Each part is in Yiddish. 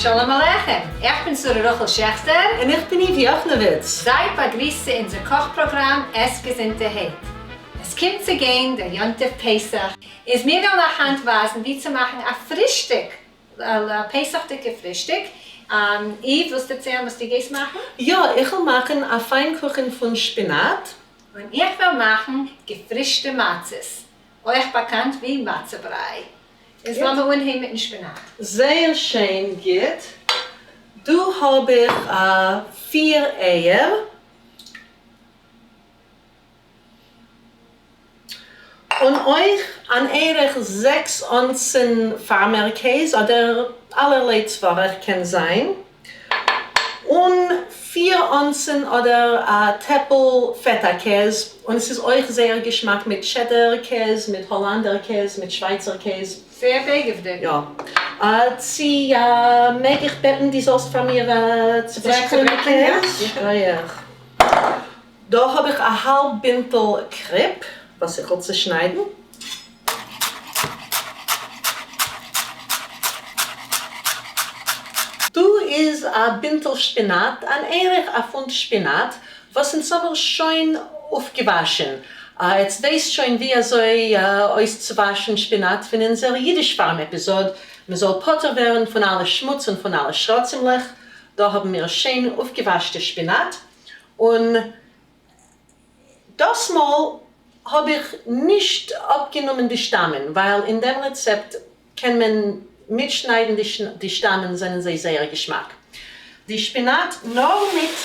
שלום עליכם! איך בין שרה רחל שעכטער. און איך בין איוו יאכנאוויץ. זייט באגריסט צו אונזער קאך פראגראם עס געזונטערהייט. עס קומט צו גיין דער יום טוב פסח, איז מיר וועלן אייך היינט ווייזן ווי צו מאכן א פרישטאג, א פסח'דיגע פרישטאג. איוו, ווילסט דערציילן וואס דו גייסט מאכן? יא, איך וועל מאכן א פיינקוכן פון שפינאט. און איך וועל מאכן געפרישטע מצות, אויך באקאנט ווי מצה בריי. איז לאמיר אנהייבן מיטן שפינאט. זייער שיין, גוט. דא האב איך פיר אייער. און אויך אן ערך זעקס אונסן פארמער קעז אדער אלערליי צווארך קען זיין, און פיר אונסן אדער א טעפל פעטא קעז, און עס איז אויך זייער געשמאק מיט טשעדער קעז, מיט האלאנדער קעז, מיט שווייצער קעז. זייער בייגעוודיג. יא. צו מעג איך בעטן דו זאלסט פאר מיר צוברעקלען די קעז? שכוח. דא האב איך א האלב בינטל קריפ וואס איך וויל צושניידן. דא איז א בינטל שפינאט, אן ערך א פונט שפינאט, וואס אונז האמיר שוין אויפגעוואשן. עטס ווייסט שוין ווי אזוי אויסצואוואשן שפינאט פון אונזער אידיש פארם עפיזאד, מען זאל פטור ווערן פון אלע שמוץ און פון אלע שרצים'לעך. דא האבן מיר שיין אויפגעוואשטע שפינאט. און דאס מאל האב איך נישט אפגענומען די שטאמען, ווייל אין דעם רעצעפט קען מען מיטשניידן די שטאמען זענען זיי זייער געשמאק. די שפינאט נאר מיט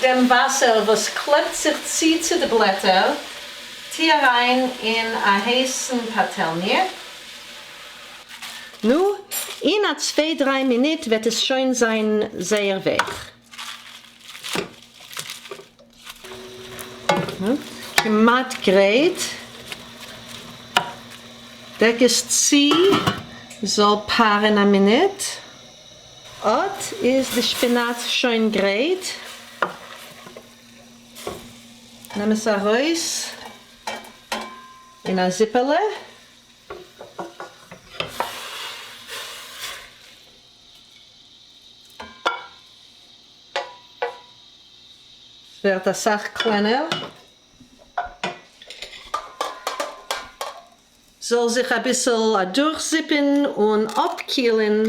דעם וואסער וואס קלעבט זיך צו צו די בלעטער, טו אריין אין א הייסן פאטעלניע. נו, אין א צוויי דריי מינוט וועט עס שוין זיין זייער ווייך. כמעט גרייט. דעק עס צו, זאל פארען א מינוט. אט איז די שפינאט שוין גרייט. נעם עס ארויס אין א זיפעלע. ס'ווערט אסאך קלענער. זאל זיך אביסל אדורכזיפן און אפקילן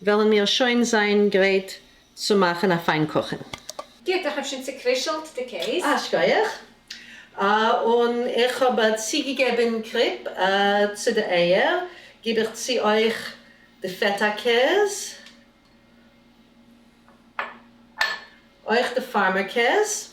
וועלן מיר שוין זיין גרייט צו מאכן א פיינקוכן. גוט, איך האב שוין צוקרישלט די קעז. אה, שכוח. און איך האב צוגעגעבן קריפ צו די אייער, גיב איך צו אויך די פעטא קעז. אויך די פארמער קעז.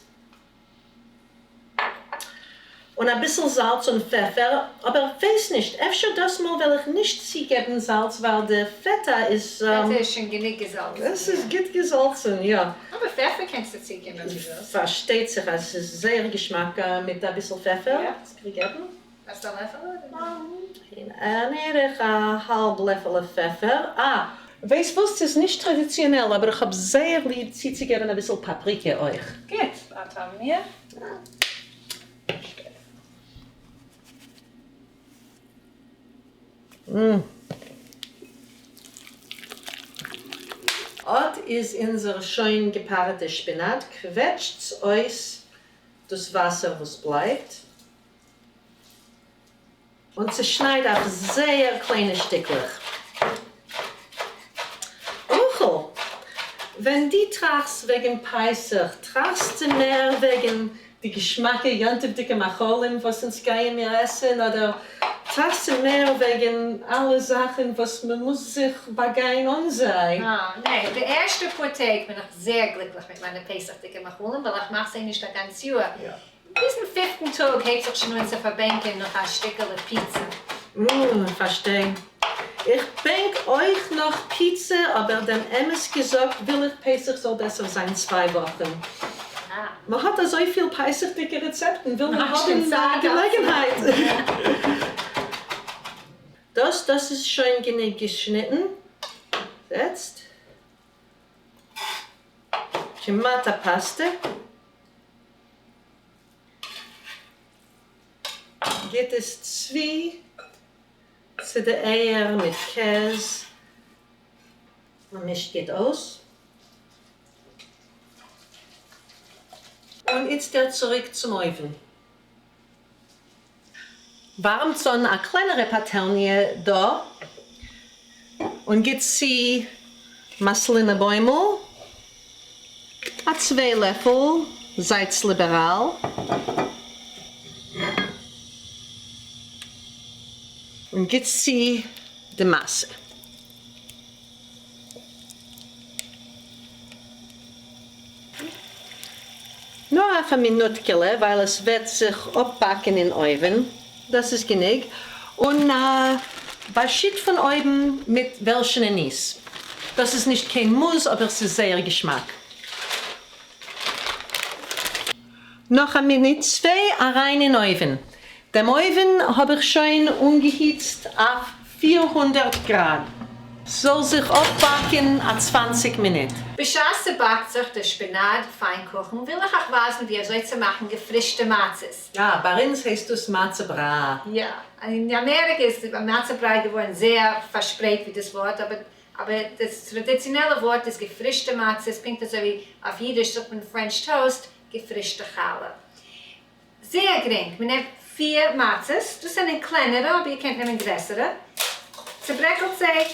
און אביסל זאלץ און פעפער, אבער כ'ווייס נישט, אפשר דאס מאל וועל איך נישט צוגעבן זאלץ ווייל די פעטא איז. פעטא איז שוין גענוג געזאלצן, יא. עס איז גוט געזאלצן, יא. אבער פעפער קענסטו צוגעבן אויב דו ווילסט. פארשטייט זיך אז עס איז זייער געשמאק מיט אביסל פעפער. צוגעבן. האסט א לעפעלע? אן ערך א האלב לעפעלע פעפער. אה! ווייסט וואס? ס'איז נישט טראדיציאנעל אבער איך האב זייער ליב צוצוגעבן אביסל פאפריקע אויך. גוט, אט האבן מיר. אט איז אונזער שוין געפארעטע שפינאט, קוועטשטס אויס דאס וואסער וואס בלייבט. און צעשנייד אויף זייער קליינע שטיקלעך. רחל, ווען דו טראכסט וועגן פסח, טראכסטו מער וועגן די געשמאקע יום טוב'דיגע מאכלים וואס אונז גייען מיר עסן, אדער טראכסטו מער וועגן אלע זאכן וואס מ'מוז זיך באגיין אן זיי? אה, ניין, די ערשטע פאר טעג בין איך זייער גליקליך מיט מיינע פסח'דיגע מאכלים, ווייל איך מאך זיי נישט א גאנץ יאר. ביזן פיפטן טאג הייבט זיך שוין אן צו פארבענקען נאך א שטיקעלע פיצא. ממ, פארשטיי. איך בענק אויך נאך פיצא, אבער דעם אמת געזאגט וויל איך פסח זאל בעסער זיין צוויי וואכן. מ'האט אזויפיל פסח'דיגע רעצעפטן וויל מען האבן א געלעגנהייט. דאס דאס איז שוין גענוג געשניטן. זעצט. כמעט א פאסטע. גיט עס צו צו די אייער מיט קעז. מען מישט גוט אויס. און איצטערט צוריק צום אויוון. ווארעמטס אן א קלענערע פאטעלניע דא און גיט צו מאסלינע בוימל, א צוויי לעפל, זייטס ליבעראל. און גיט צו די מאסע. נאר אויף א מינוטקעלע ווייל עס וועט זיך אפבאקן אין אויווען, דאס איז גענוג, און באשיט פון אויבן מיט וועלשענע ניס, דאס איז נישט קיין מוז אבער ס'איז זייער געשמאק. נאך א מינוט צוויי אריין אין אויווען, דעם אויווען האב איך שוין אנגעהיצט אויף 400 גראד, ס'זאל זיך אפבאקען א 20 מינוט. בשעת ס'באקט זיך דער שפינאט פיינקוכן וויל איך אייך ווייזן ווי אזוי צו מאכן געפרישטע מצות. יא, ביי אונז הייסט דאס מצה בריי. יא, אין אמעריקע איז מצה בריי געווארן זייער פארשפרייט ווי דאס ווארט, אבער אבער דאס טראדיציאנעלע ווארט איז געפרישטע מצות, פונקט אזוי ווי אויף אידיש זאגט מען French toast, געפרישטע חלה. זייער גרינג, מען נעמט פיר מצות, דאס זענען קלענערע אבער איר קענט נעמען גרעסערע, צוברעקלט זיי,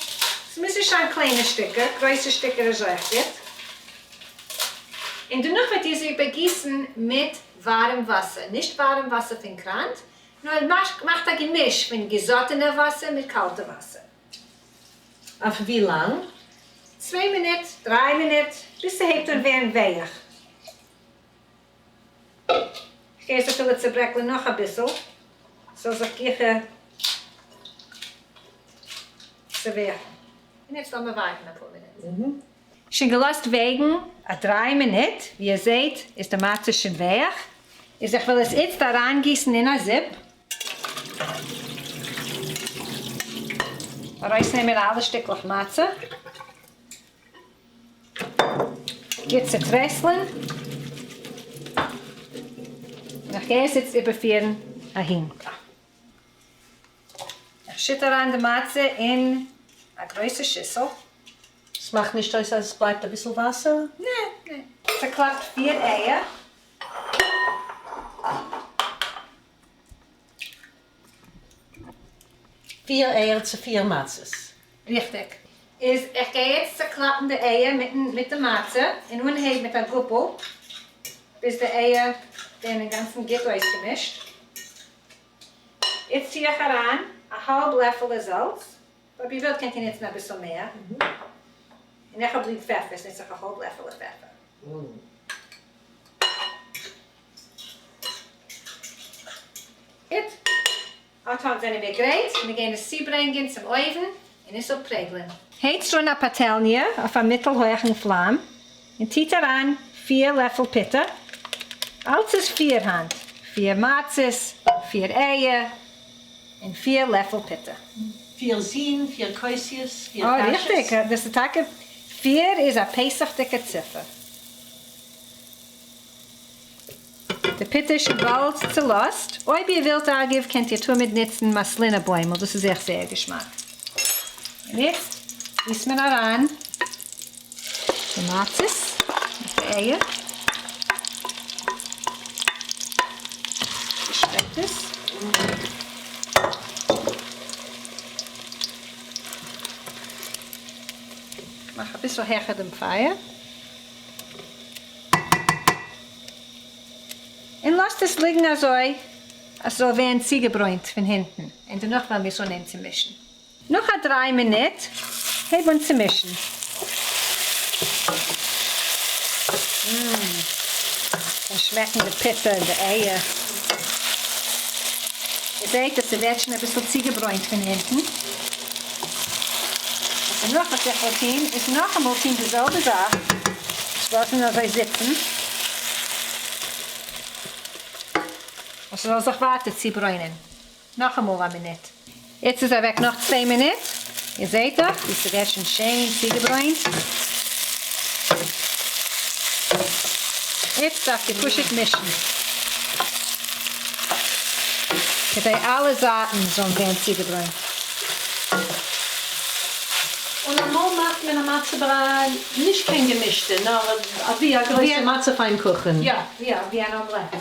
ס'מוז נישט זיין קליינע שטיקער, גרויסע שטיקער איז אויך גוט, און דערנאך וועט איר זיי באגיסן מיט ווארעם וואסער, נישט ווארעם וואסער פון קראן, נאר מאכט א געמיש פון געזאטענע וואסער מיט קאלטע וואסער. אויף ווי לאנג? צוויי מינוט, דריי מינוט, ביז ס'הייבט אן ווערן ווייך. כ'גיי עס אפילו צוברעקלען נאך אביסל, ס'זאל זיך גיכער צעוועכן. און יעצט לאמיר ווארטן אפאר מינוט. שוין געלאזט וועגן א דריי מינוט, ווי איר זעהט איז די מצה שוין ווייך, איז איך וועל עס איצט אריינגיסן אין א זיפ. ארויסנעמען אלע שטיקלעך מצה. גוט צוטרעסלען. און איך גיי עס איצט איבערפירן אהין. איך שיט אריין די מצה אין א גרויסע שיסל. ס'מאכט נישט אויס אז עס בלייבט אביסל וואסער? נע, נע. צעקלאפט פיר אייער. פיר אייער צו פיר מצות. ריכטיג. איז איך גיי יעצט צעקלאפן די אייער מיטן מיט די מצה, און אנהייב מיט א גאפל, ביז די אייער ווערן אינגאנצן גוט אויסגעמישט. איצט טו איך אריין א האלב לעפעלע זאלץ, אויב איר ווילט קענט איר נוצן אביסל מער, און איך האב ליב פעפער איז נוץ איך א האלב לעפעלע פעפער. גוט, אט אט זענען מיר גרייט, מיר גייען עס צוברענגען צום אויוון און עס אפפרעגלען. הייצט אן א פאטעלניע אויף א מיטל הויכן פלאם און טוט אריין פיר לעפל פוטער, אלץ איז פיר היינט, פיר מצות, פיר אייער, און פיר לעפל פוטער. פיר זין, פיר כוסיות, פיר אה, קשיות. ריכטיג, דאס איז טאקע, פיר איז א פסח'דיגע ציפער. די פוטער איז שוין באלד צולאזט, אויב איר ווילט אגב קענט איר תמיד נוצן מאסלינע בוימל, דאס איז אויך זייער געשמאק. און איצט גיסט מען אריין די מצות מיט די אייער. שמעקט עס. מאך אביסל העכער דעם פייער. און לאזט עס ליגן אזוי אז ס'זאל ווערן צוגעברוינט פון הינטן, און דערנאך וועלן מיר עס אנהייבן צו מישן. נאך א דריי מינוט, הייב אן צו מישן. ממ, קען שמעקן די פוטער און די אייער. איר זעהט אז ס'ווערט שוין אביסל צוגעברוינט פון הינטן. און דערנאך וואס איך וועל טון איז נאכאמאל טון די זעלבע זאך, עס לאזן אזוי זיצן אז ס'זאל זיך ווייטער צוברוינען. נאכאמאל א מינוט. איצט איז אוועק נאך צוויי מינוט, איר זעהט דאך ווי ס'ווערט שוין שיין צוגעברוינט. איצט דארפט איר פשוט מישן כדי אלע זייטן זאלן ווערן צוגעברוינט. און אמאל מאכט מען א מצה בריי, נישט קיין געמישטע, נאר ווי א גרויסע מצה פיינקוכן. יא, יא, ווי אן אמלעט.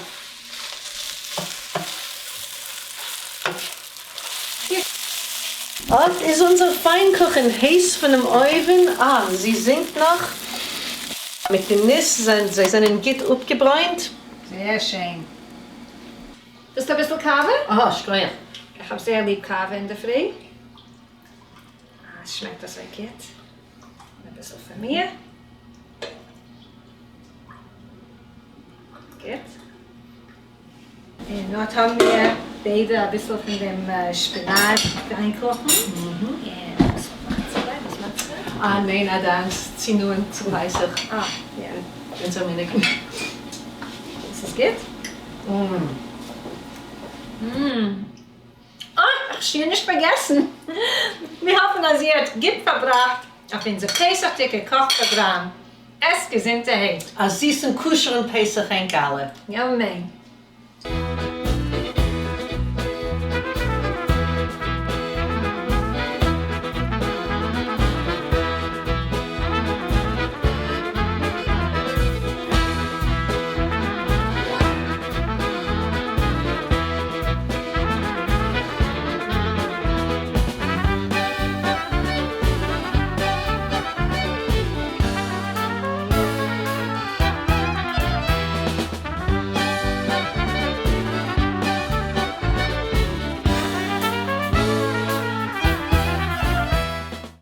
אט איז אונזער פיינקוכן הייס פונעם אויוון, אה, זי זינגט נאך מיט די ניס, זיי זענען גוט אפגעברוינט. זייער שיין. ווילסט אביסל קאווע? אה, שכוח. איך האב זייער ליב קאווע אינדערפרי. אה, עס שמעקט אזוי גוט. אביסל פאר מיר. גוט. און אט האבן מיר ביידע אביסל פון דעם שפינאט פיינקוכן. און אביסל מצה בריי. וואס מצה? אה, ניין, א דאנק, ס'איז צו נאענט צו פסח. אה, יא. אונזער מנהג. עס איז גוט? אה, איך שיער נישט פארגעסן. מיר האפן אז איר האט גוט פארבראכט אויף אונזער פסח'דיגע קאך פראגראם. עסט געזונטערהייט. א זיסן כשר'ן פסח ענק אלע. אמן.